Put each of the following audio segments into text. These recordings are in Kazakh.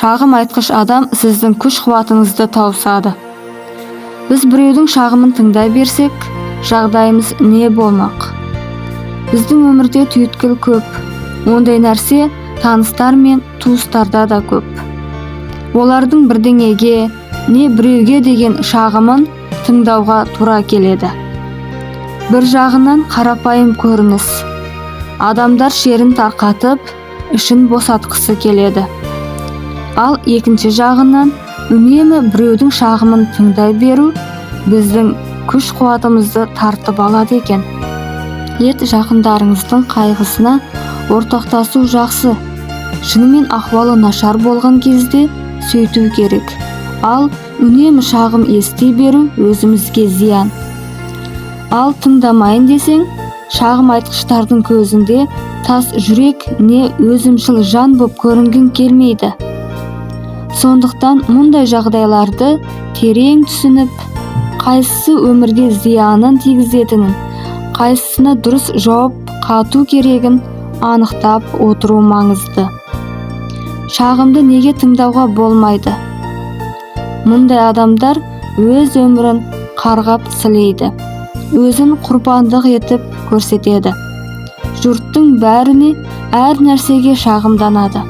Шағым айтқыш адам сіздің күш-қуатыңызды тауысады. Біз біреудің шағымын тыңдай берсек, жағдайымыз не болмақ? Біздің өмірде түйткіл көп. Ондай нәрсе таныстар мен туыстарда да көп. Олардың бірдеңеге, не біреуге деген шағымын тыңдауға тура келеді. Бір жағынан қарапайым көрініс. Адамдар шерін тарқатып, ішін босатқысы келеді. Ал екінші жағынан үнемі біреудің шағымын тыңдай беру біздің күш-қуатымызды тартып алады екен. Ет жақындарыңыздың қайғысына ортақтасу жақсы. Шынымен ахуалы нашар болған кезде сөйту керек. Ал үнемі шағым ести беру өзімізге зиян. Ал тыңдамайын десең, шағым айтқыштардың көзінде тас жүрек не өзімшіл жан боп көрінгің келмейді. Сондықтан мұндай жағдайларды терең түсініп, қайсысы өмірге зиянын тигізетінін, қайсысына дұрыс жауап қату керегін анықтап отыру маңызды. Шағымды неге тыңдауға болмайды? Мұндай адамдар өз өмірін қарғап сілейді, өзін құрбандық етіп көрсетеді. Жұрттың бәріне, әр нәрсеге шағымданады.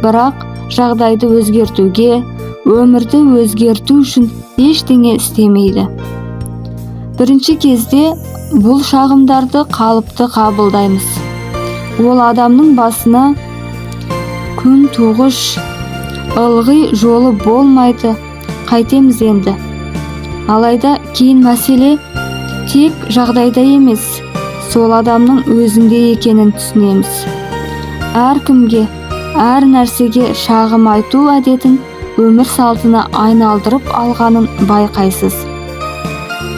Бірақ жағдайды өзгертуге, өмірді өзгерту үшін ештеңе істемейді. Бірінші кезде бұл шағымдарды қалыпты қабылдаймыз. Ол адамның басына күн туғыш, ылғи жолы болмайды, қайтеміз енді. Алайда кейін мәселе тек жағдайда емес, сол адамның өзінде екенін түсінеміз. Әркімге, әр нәрсеге шағым айту әдетін өмір салтына айналдырып алғанын байқайсыз.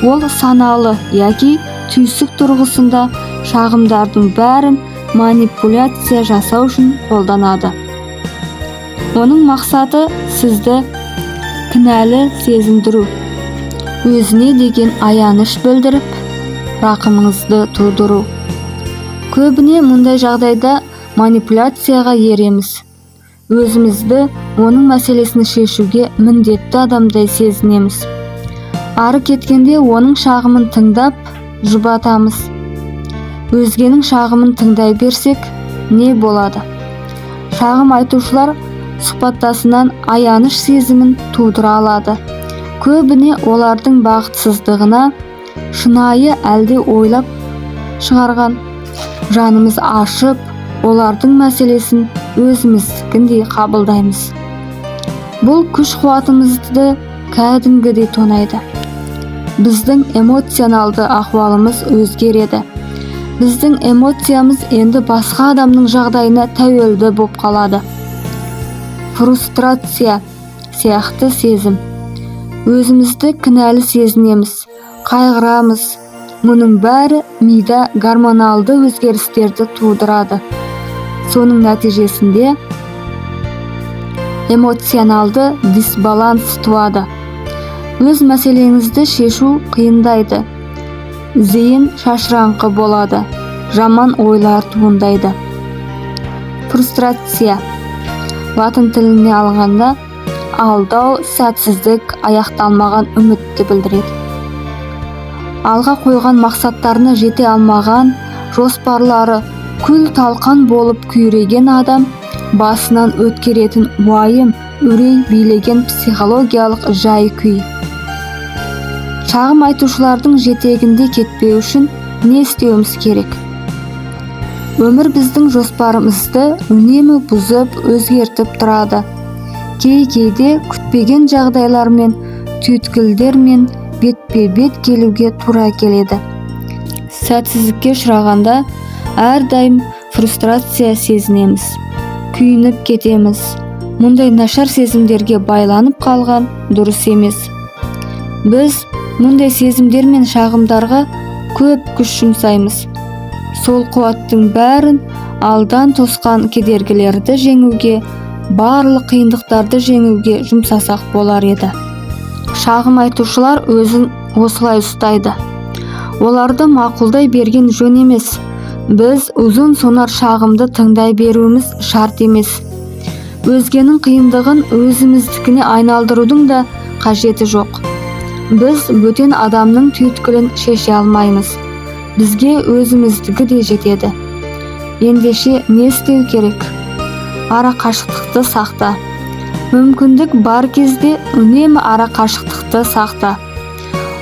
Ол саналы яки түйсік тұрғысында шағымдардың бәрін манипуляция жасау үшін қолданады. Оның мақсаты сізді кінәлі сезіндіру, өзіне деген аяныш білдіріп, рақымыңызды тудыру. Көбіне мұндай жағдайда манипуляцияға ереміз. Өзімізді оның мәселесін шешуге міндетті адамдай сезінеміз. Ары кеткенде оның шағымын тыңдап, жұбатамыз. Өзгенің шағымын тыңдай берсек, не болады? Шағым айтушылар сұхбаттасынан аяныш сезімін тудыра алады. Көбіне олардың бақытсыздығына шынайы әлде ойлап шығарған жанымыз ашып, олардың мәселесін өзіміздікіндей қабылдаймыз. Бұл күш қуатымызды кәдімгідей тонайды. Біздің эмоционалды ахуалымыз өзгереді. Біздің эмоциямыз енді басқа адамның жағдайына тәуелді боп қалады. Фрустрация сияқты сезім. Өзімізді кінәлі сезінеміз, қайғырамыз. Мұның бәрі мида гормоналды өзгерістерді тудырады. Соның нәтижесінде эмоционалды дисбаланс туады. Өз мәселеңізді шешу қиындайды. Зейін шашыраңқы болады, жаман ойлар туындайды. Фрустрация латын тіліне алғанда алдау, сәтсіздік, аяқталмаған үмітті білдіреді. Алға қойған мақсаттарына жете алмаған, жоспарлары күл талқан болып күйреген адам басынан өткеретін уайым, үрей билеген психологиялық жай-күй. Шағым айтушылардың жетегінде кетпеу үшін не істеуіміз керек? Өмір біздің жоспарымызды үнемі бұзып, өзгертіп тұрады. Кей-кейде күтпеген жағдайлармен, түйткілдермен бетпе-бет келуге тура келеді. Сәтсіздікке ұшырағанда әрдайым фрустрация сезінеміз, күйініп кетеміз. Мұндай нашар сезімдерге байланып қалған дұрыс емес. Біз мұндай сезімдер мен шағымдарға көп күш жұмсаймыз. Сол қуаттың бәрін алдан тосқан кедергілерді жеңуге, барлық қиындықтарды жеңуге жұмсасақ болар еді. Шағым айтушылар өзін осылай ұстайды. Оларды мақұлдай берген жөн емес. Біз ұзын сонар шағымды тыңдай беруіміз шарт емес. Өзгенің қиындығын өзіміздікіне айналдырудың да қажеті жоқ. Біз бөтен адамның түйткілін шеше алмаймыз. Бізге өзіміздікі де жетеді. Ендеше не істеу керек? Ара қашықтықты сақта. Мүмкіндік бар кезде үнемі ара қашықтықты сақта.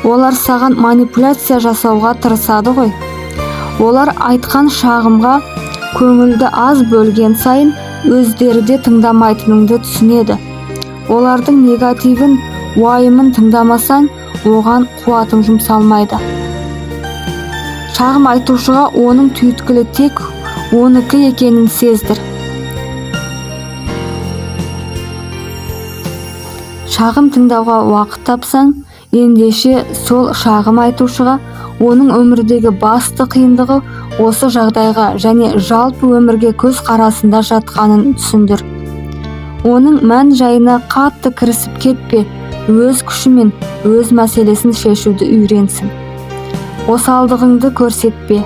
Олар саған манипуляция жасауға тырысады ғой. Олар айтқан шағымға көңілді аз бөлген сайын өздері де тыңдамайтыныңды түсінеді. Олардың негативін, уайымын тыңдамасаң, оған қуатың жұмсалмайды. Шағым айтушыға оның түйткілі тек оныкі екенін сездір. Шағым тыңдауға уақыт тапсаң, ендеше сол шағым айтушыға оның өмірдегі басты қиындығы осы жағдайға және жалпы өмірге көз қарасында жатқанын түсіндір. Оның мән жайына қатты кірісіп кетпе, өз күшімен өз мәселесін шешуді үйренсін. Осалдығыңды көрсетпе.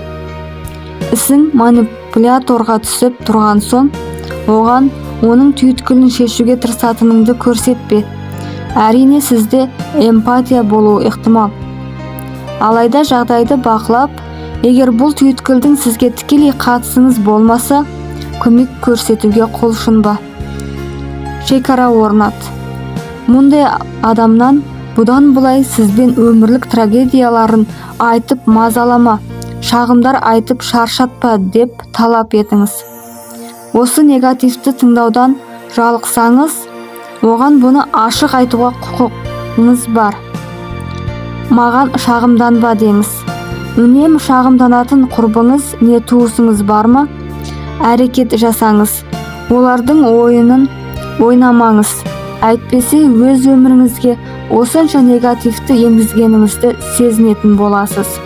Ісің манипуляторға түсіп тұрған соң, оған оның түйткілін шешуге тырысатыныңды көрсетпе. Әрине, сізде эмпатия болуы ықтимал. Алайда жағдайды бақылап, егер бұл түйткілдің сізге тікелей қатысыңыз болмаса, көмек көрсетуге құлшынба. Шекара орнат. Мұндай адамнан бұдан бұлай сізбен өмірлік трагедияларын айтып мазалама, шағымдар айтып шаршатпа деп талап етіңіз. Осы негативті тыңдаудан жалықсаңыз, оған бұны ашық айтуға құқығыңыз бар. Маған шағымданба деңіз. Үнемі шағымданатын құрбыңыз не туысыңыз бар ма? Әрекет жасаңыз. Олардың ойынын ойнамаңыз. Әйтпесе өз өміріңізге осынша негативті енгізгеніңізді сезінетін боласыз.